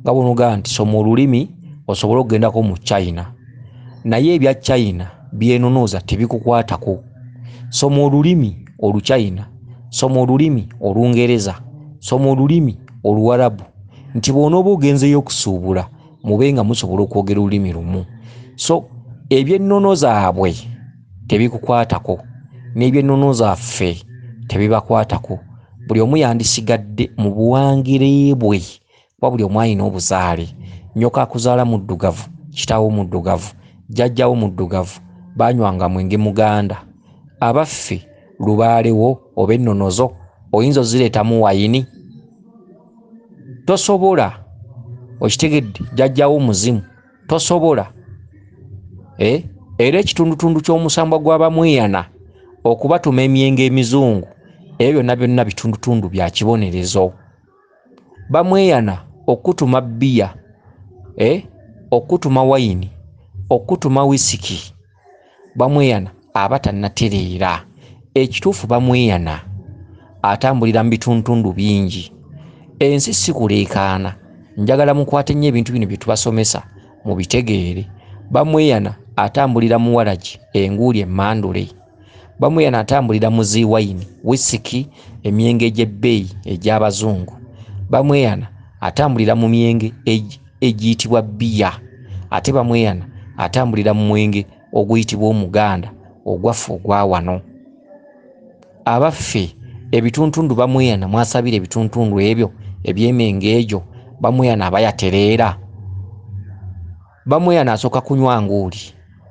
Speaker 1: nga bw'onogamba nti soma olulimi osobole okugendako mu China, naye ebya China byenonooza tebikukwatako. Soma olulimi Oluchina, soma olulimi Olungereza, soma olulimi Oluwarabu, nti bw'onooba ogenzeeyo okusuubula mube nga musobola okwogera olulimi lumu. So ebyennono zaabwe tebikukwatako, n'ebyennono zaffe tebibakwatako. Buli omu yandisigadde mu buwangire bwe, kuba buli omu alina obuzaale. Nnyoko akuzaala muddugavu, kitaawo muddugavu, jjajjaawo muddugavu, banywanga mwenge muganda. Abaffe lubaalewo oba ennono zo oyinza ozireetamu wayini? Tosobola. Okitegedde? Jjajjaawo muzimu, tosobola. Era ekitundutundu ky'omusambwa gw'Abamweyana okubatuma emyenge emizungu, ebyo byonna byonna bitundutundu bya kibonerezo. Bamweyana okutuma bbiya, okutuma wayini, okutuma wisiki, bamweyana aba tannatereera. Ekituufu bamweyana atambulira mu bitundutundu bingi. Ensi si kuleekaana. Njagala mukwate nnyo ebintu bino bye tubasomesa mubitegeere. Bamweyana atambulira mu waragi, enguuli emmandule. Bamweyana atambulira mu zi wayini, wisiki, emyenge egy'ebbeeyi egy'abazungu. Bamweyana atambulira mu myenge egiyitibwa bbiya. Ate bamweyana atambulira mu mwenge oguyitibwa omuganda, ogwaffe ogwa wano. Abaffe ebituntundu bamweyana mwasabira ebituntundu ebyo eby'emyenge egyo, bamweyana aba yatereera. Bamweyana asooka kunywa nguuli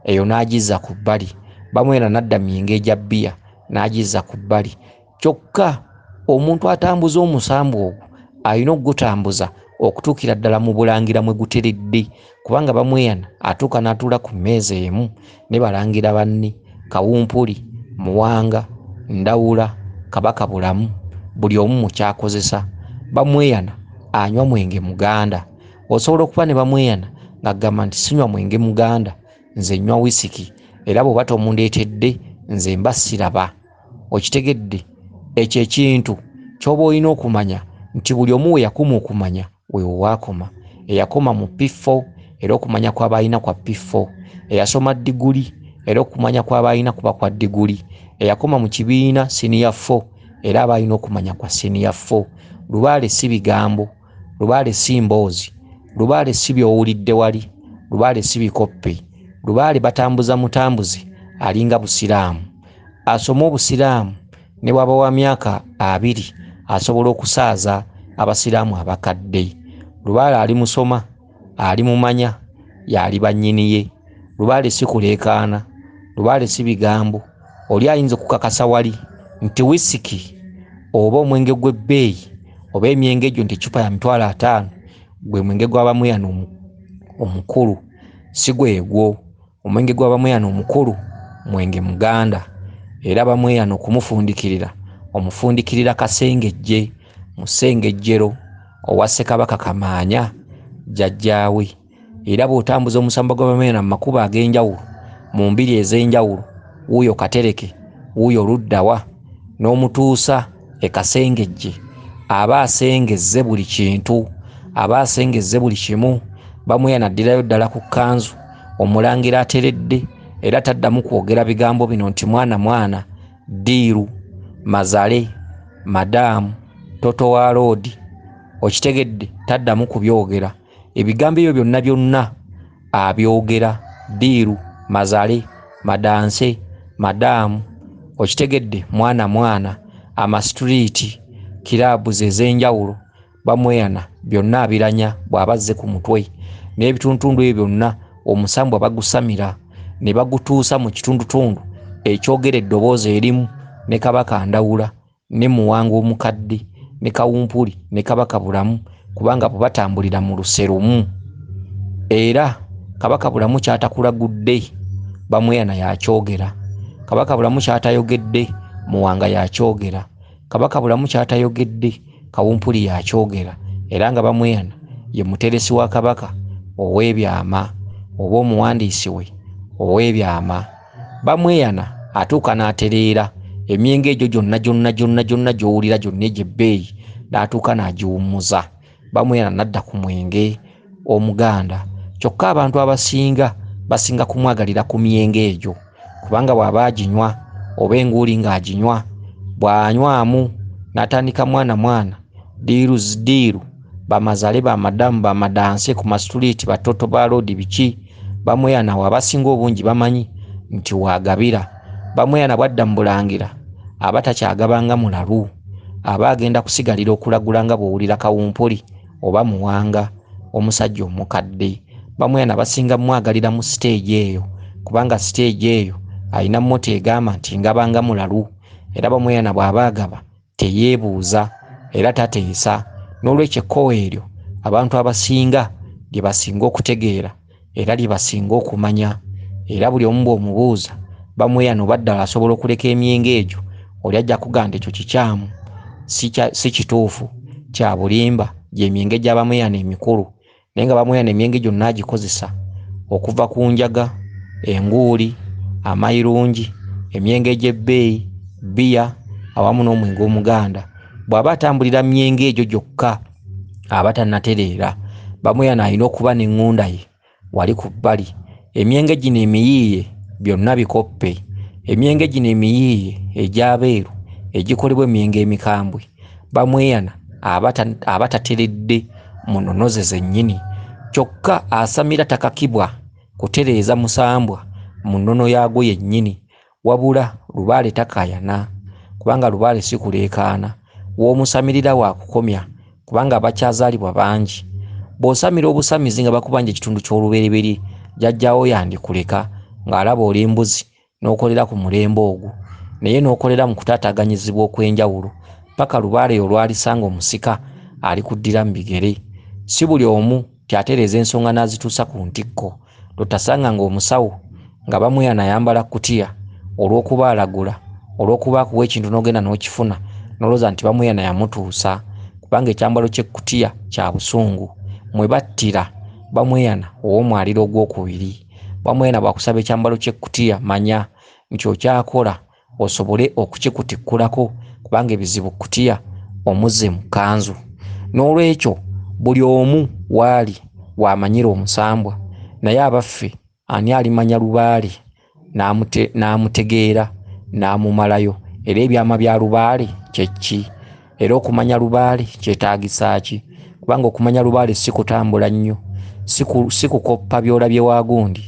Speaker 1: eyo n'agizza ku bbali. Bamweyana n'adda mu myenge egya bbiya n'agizza ku bbali. Kyokka omuntu atambuza omusambwa ogwo alina okugutambuza okutuukira ddala mu bulangira mwe guteredde, kubanga Bamweyana atuuka n'atuula ku mmeeza emu ne balangira banne, Kawumpuli, Muwanga, Ndawula, Kabaka Bulamu, buli omu mu kyakozesa. Bamweyana anywa mwenge muganda. Osobola okuba ne Bamweyana ng'agamba nti sinywa mwenge muganda, nze nnywa wisiki, era bw'oba tomundeetedde nze mba siraba. Okitegedde? Ekyo ekintu ky'oba olina okumanya nti buli omu we yakoma okumanya weewo waakoma. Eyakoma mu P4 era okumanya kw'aba alina kwa P4, eyasoma ddiguli era okumanya kw'aba alina kuba kwa ddiguli, eyakoma mu kibiina siniya 4 era aba alina okumanya kwa siniya 4. Lubaale si bigambo, lubaale si mboozi, lubaale si by'owulidde wali, lubaale si bikoppe. Lubaale batambuza mutambuze alinga Busiraamu. Asoma Obusiraamu ne bw'aba wa myaka 20 asobola okusaaza Abasiraamu abakadde. Lubaale alimusoma, alimumanya, y'aliba nnyini ye. Lubaale si kuleekaana, lubaale si bigambo. Oli ayinza okukakasa wali nti wisiki oba omwenge gw'ebbeeyi oba emyenge egyo nti eccupa ya 50,000 gwe mwenge gwa Bamweyana omukulu, si gwegwo. Omwenge gwa Bamweyana omukulu mwenge muganda, era Bamweyana okumufundikirira omufundikirira Kasengejje mu Ssengejjero owa Ssekabaka Kamaanya jjajjaawe. Era bw'otambuza omusambwa gwa Bamweyana mu makubo ag'enjawulo, mu mbiri ez'enjawulo, wuuyo Katereke, wuuyo Luddawa, n'omutuusa e Kasengejje, aba asengezze buli kintu, aba asengezze buli kimu. Bamweyana addirayo ddala ku kkanzu, omulangira ateredde era taddamu kwogera bigambo bino nti mwana mwana, ddiiru, mazale, madaamu, toto wa loodi. Okitegedde? Taddamu kubyogera. Ebigambo ebyo byonna byonna abyogera, ddiiru, mazale, madanse, madaamu, okitegedde, mwana mwana, amasituriiti, kiraabu ez'enjawulo, Bamweyana byonna abiranya bw'aba azze ku mutwe. N'ebitundutundu ebyo byonna omusambwa bagusamira ne bagutuusa mu kitundutundu ekyogera eddoboozi erimu ne Kabaka Ndawula ne Muwanga omukadde ne Kawumpuli ne Kabaka Bulamu, kubanga bwe batambulira mu luse lumu. Era Kabaka Bulamu ky'atakulagudde Bamweyana y'akyogera, Kabaka Bulamu ky'atayogedde Muwanga y'akyogera, Kabaka Bulamu ky'atayogedde Kawumpuli y'akyogera. Era nga Bamweyana ye muteresi wa Kabaka ow'ebyama oba omuwandiisi we ow'ebyama. Bamweyana atuuka n'atereera emyenge egyo gyonna gyonna gyonna gyonna gy'owulira gyonna egy'ebbeeyi, n'atuuka n'agiwummuza. Bamweyana n'adda ku mwenge omuganda. Kyokka abantu abasinga basinga kumwagalira ku myenge egyo, kubanga bw'aba aginywa oba enguuli ng'aginywa, bw'anywamu n'atandika mwana mwana, ddiiru ddiiru, bamazale, bamadamu, bamadanse ku masituliiti, batoto ba loodi biki. Bamweyana awo abasinga obungi bamanyi nti waagabira. Bamweyana bw'adda mu bulangira aba takyagabanga mulalu, aba agenda kusigalira okulagula nga bw'owulira Kawumpuli oba Muwanga omusajja omukadde. Bamweyana basinga mwagalira mu siteegi eyo, kubanga siteegi eyo alina mmoto egamba nti ngabanga mulalu. Era Bamweyana bw'aba agaba teyeebuuza era tateesa. N'olwekyo ekkowe eryo abantu abasinga lye basinga okutegeera era lye basinga okumanya. Era buli omu bw'omubuuza Bamweyana oba ddala asobola okuleka emyenge egyo, oli ajja kugamba nti ekyo kikyamu, si kituufu, kya bulimba, gy'emyenge gya Bamweyana emikulu. Naye nga Bamweyana emyenge gyonna agikozesa okuva ku njaga, enguuli, amayirungi, emyenge egy'ebbeeyi, bbiya awamu n'omwenge omuganda. Bw'aba atambulira myenge egyo gyokka aba tannatereera. Bamweyana alina okuba n'eŋŋunda ye wali ku bbali. Emyenge gino emiyiiye byonna bikoppe. Emyenge gino emiyiiye egy'abeeru egikolebwa emyenge emikambwe, Bamweyana aba tateredde mu nnono ze zennyini. Kyokka asamira takakibwa kutereeza musambwa mu nnono yaagwo yennyini, wabula lubaale takaayana, kubanga lubaale si kuleekaana. W'omusamirira waakukomya, kubanga abakyazaalibwa bangi. Bw'osamira obusamizi nga bakubanja ekitundu ky'olubereberye, jjajjaawo yandikuleka ng'alaba oli mbuzi n'okolera ku mulembe ogwo. naye n'okolera mu kutaataaganyizibwa okw'enjawulo paka lubaale olwalisanga omusika alikuddira mu bigere. Si buli omu tyatereeza ensonga n'azituusa ku ntikko. Totasanga ng'omusawo nga bamweyana ayambala kutiya olw'okuba alagula, olw'okuba akuwa ekintu n'ogenda n'okifuna n'olowooza nti bamweyana yamutuusa, kubanga ekyambalo ky'ekkutiya kya busungu. Mwe battira bamweyana ow'omwaliro ogwokubiri. Bamweyana bw'akusaba ekyambalo ky'ekkutiya, manya nti okyakola osobole okukikutikkulako, kubanga ebizibu kkutiya omuzze mu kkanzu. N'olwekyo buli omu waali w'amanyira omusambwa, naye abaffe ani alimanya lubaale n'amutegeera n'amumalayo? Era ebyama bya lubaale kye ki? Era okumanya lubaale kyetaagisa ki? Kubanga okumanya lubaale si kutambula nnyo, si kukoppa by'olabye wa gundi.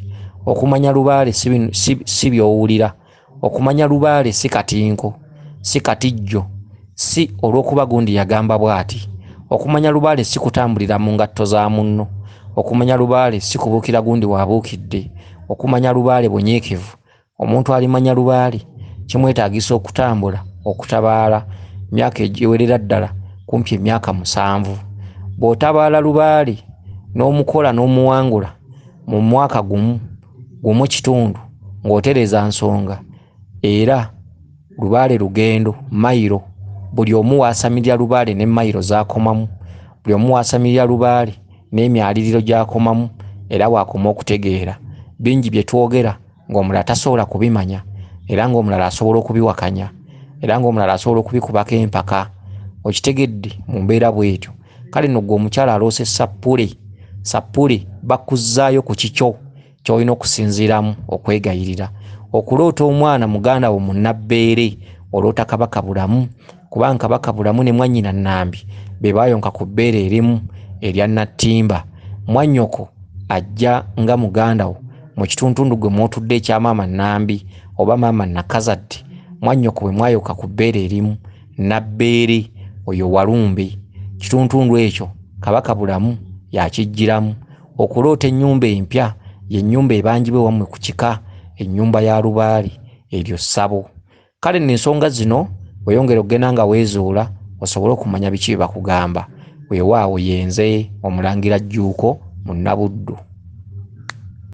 Speaker 1: Okumanya lubaale si by'owulira. Okumanya lubaale si katinko, si katijjo, si olw'okuba gundi yagamba bw'ati. Okumanya lubaale si kutambulira mu ngatto za munno. Okumanya lubaale si kubuukira gundi w'abuukidde. Okumanya lubaale bunyiikivu. Omuntu alimanya lubaale kimwetaagisa okutambula, okutabaala emyaka egiwerera ddala kumpi emyaka 7. Bw'otabaala lubaale n'omukola n'omuwangula mu mwaka gumu kitundu ng'otereeza nsonga, era lubaale lugendo mayiro. Buli omu waasamirira lubaale ne mayiro z'akomamu, buli omu waasamirira lubaale n'emyaliriro gy'akomamu, era waakoma okutegeera. Bingi bye twogera ng'omulala tasobola kubimanya, era ng'omulala asobola okubiwakanya, era ng'omulala asobola okubikubako empaka. Okitegedde mu mbeera bw'etyo. Kale nno ggwe omukyala aloose sappule, sappule bakuzzaayo ku kikyo ky'olina okusinziiramu okwegayirira. Okuloota omwana muganda wo munnabbeere, oloota Kabaka Bulamu, kubanga Kabaka Bulamu ne mwannyina Nnambi be baayonka ku bbeere erimu erya Nattimba. Mwannyoko ajja nga muganda wo mu kituntundu gwe mw'otudde ekya maama Nnambi oba maama Nakazadde. Mwannyoko bwe mwayoka ku bbeere erimu Nabbeere, oyo Walumbe. Kituntundu ekyo Kabaka Bulamu yakijjiramu. Okuloota ennyumba empya y'ennyumba ebanjibwa ewammwe ku kika, ennyumba ya lubaale, eryo ssabo. Kale nno ensonga zino weeyongere okugenda nga weezuula osobole okumanya biki bye bakugamba. Weewaawo ye nze Omulangira Jjuuko Munnabuddu.